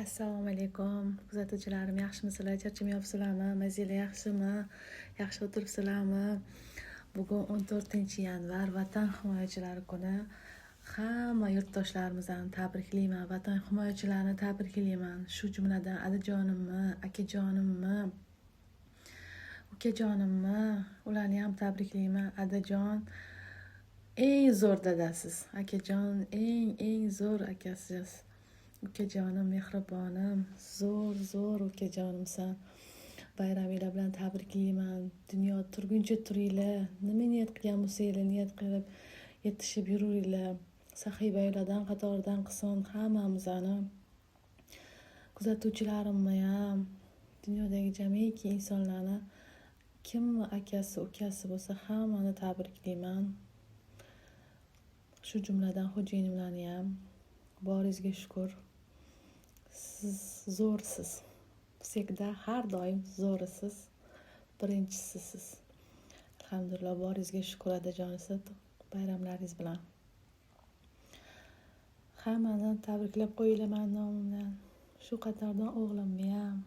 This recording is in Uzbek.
Assalomu alaykum, kuzatuvchilarim, yaxshimisizlar, charchamayapsizlarmi, mazanglar yaxshimi, yaxshi o'tiribsizlarmi? Bugun 14-yanvar, Vatan himoyachilari kuni. Hamma yurtdoshlarimizni tabriklayman, Vatan himoyachilarini tabriklayman. Shu jumladan adajonimni, akajonimni, ukajonimni, ularni ham tabriklayman. Adajon eng zo'r dadasiz, akajon eng eng zo'r akasiz. Ukajonim, mehribonim, zo'r zo'r ukajonimsan. Bayraminglar bilan tabriklayman. Dunyo turguncha turinglar. Nima niyat qilgan bo'lsanglar, niyat qilib yetishib yuringlar. Saxiy baylardan qatoridan qilsin hammamizni. Kuzatuvchilarimni ham, dunyodagi jamiki insonlarni, kimni akasi, ukasi bo'lsa, hammani tabriklayman. Shu jumladan xo'jayinimlarni ham. Boringizga shukur. Siz zo'rsiz. Всегда, har doim zo'risiz. Birinchisisiz. Alhamdulillah, boringizga shukur, adajonisi, bayramlaringiz bilan. Hammani tabriklab qo'yinglar mani nomimdan. Shu qatordan o'g'limni ham.